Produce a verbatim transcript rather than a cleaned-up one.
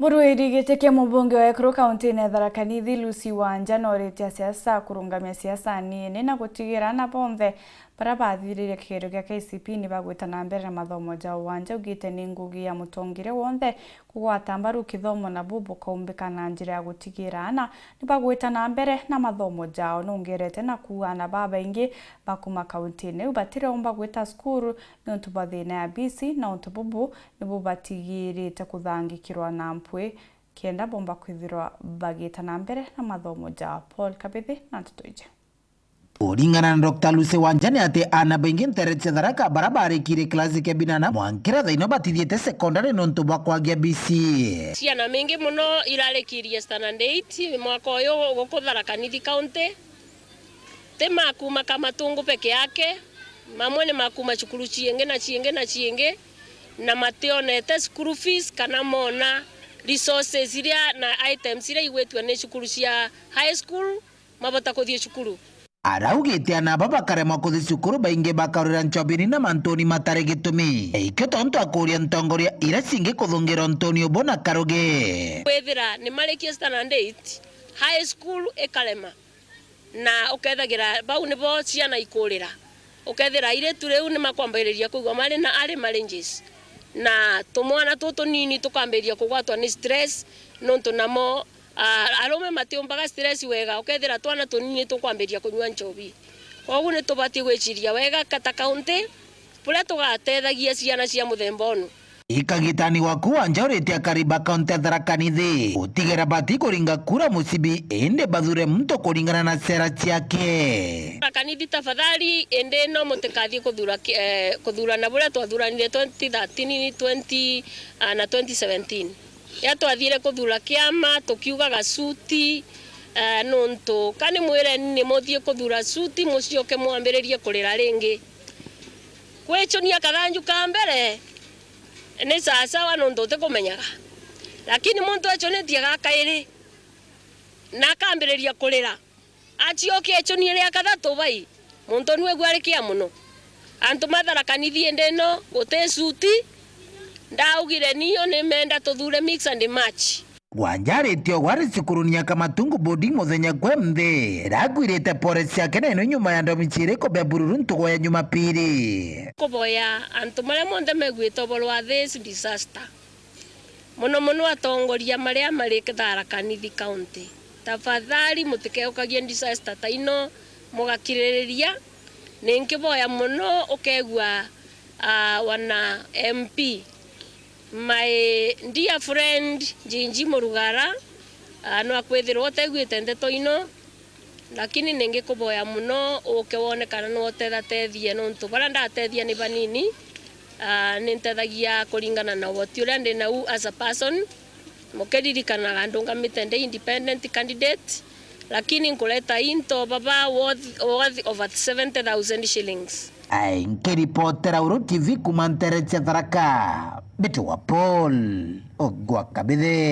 Murwiri giti kia mubunge wa ekuru kauntiine ya Tharaka Nithi, Lucy Wanja, nooritie asiasa kurungamia siasa nini na gutigira ana bonthe baria bathiririe kigerio gia K C P e ni bagwita na mbere na mathomo jao. Wanja augite ni ngugi ya mutongeria wonthe kugwata mbaru kithomo, na buu bukaumbika na njira ya gutigira ana ni bagwita na mbere na mathomo jao. Nongerete na kuuga ana babaingi ba kuuma kauntiine iu batiriomba gwita cukuru niuntu bwa thiina ya bisi, na untu bubu nibu batigirite kuthangikirwa na mpwi kenda bomba kwithirwa bagiita na mbere na mathomo jao. Paul Kabithi na nteto iji. Kuringana na Doctor Lucy Wanja, ni ati aana baingi nteere cia Tharaka baria baarikirie kirasi kia binana mwankira thaino batithiite sekondari niuntu bwa kwagia bisi. Ciana mingi mono irarikirie standard eight mwaka uyu guku Tharaka Nithi County. Ti ma kuuma Kamatungu peke yake, mamwe ni ma kuuma cukuru ciingi na ciingi na ciingi, na mationete school fees kana moona resources iria na items iria igwitue ni cukuru cia high school mabota kuthii cukuru. Araugite ana aba bakaremwa kuthi cukuru, baingi bakarwira ncobini na mantuni matari gitumi. Ikio tontu akuuria ntongoria iria cingi kuthungira untuni ubu na karugi. Kwithira ni marikie standard eight, high school ikarema, na ukethagira bau nibo ciana ikurira. Ukethira airitu riu ni makwambiriria kwigua mari na early marriages, na tumwana tuu tunini tukambiriria kugwatwa ni stress, nontu namo, ah, arume matiumbaga stress wega, ukethira twana tunini tukwambiriria kunyua nchobi. Kwogu ni tubatie gwiciria wega ka ta kaunti, buria tugatethagia ciana cia muthemba unu. Ikagitani gwaku Wanja uritie akari ba kaunti ya Tharaka Nithi gutigira bati kuringa kura mucibi, indi bathure muntu kuringana na sera ciake. Tharaka Nithi tafadhali, indi no mutikathie kuthura ki-, eh, kuthurana buria twathuranire twenty thirteen, twenty, ah, na twenty seventeen. Riria twathiire kuthura kiama, tukiugaga suti, eh, nontu ka ni mwireni ni muthie kuthura suti, mucioke mwambiririe kurira ringi. Kwichunia kathanju ka mbere ni sawasawa nontu utikumenyaga, lakini muntu echunitie ga kairi na akambiriria kurira, acioke echunie ria kathatu bai, muntu nu egua ari kia mono. Antu ma Tharaka Nithi indi ino guti suti, ndaugire niyo ni menda tuthure mix and match. Wanja aritie ugwari cukuruni ya Kamatungu Boarding muthenya kwe nthi, irakwirite pore ciake na ino nyuma ya ndomi ciiri kubea bururu ntugo ya Jumapili. Kuboya antu maria monthe meguite uboro wa this disaster, mono mono atongoria maria mari Tharaka Nithi County, tafadhali mutikeukagie disaster ta ino mugakiririria. Ninkiboya mono ukegua, ah, wana M P, my dear friend Njinji Murugara, ah, no akwithirwa uteguite ndeto ino, lakini ningikuboya mono uke wone kana no utethatethie, nontu baria ndatethia ni banini. Ah, nintethagia kuringana na uhoti uria ndi nau as a person, mukiririkanaga ndungamite ndi independent candidate, lakini nkureta into baba worth, worth over seventy thousand shillings. Ai, nkiripotera Uru T V kuuma nteere cia Tharaka, mbitagwa Paul Ogwa Kabithe.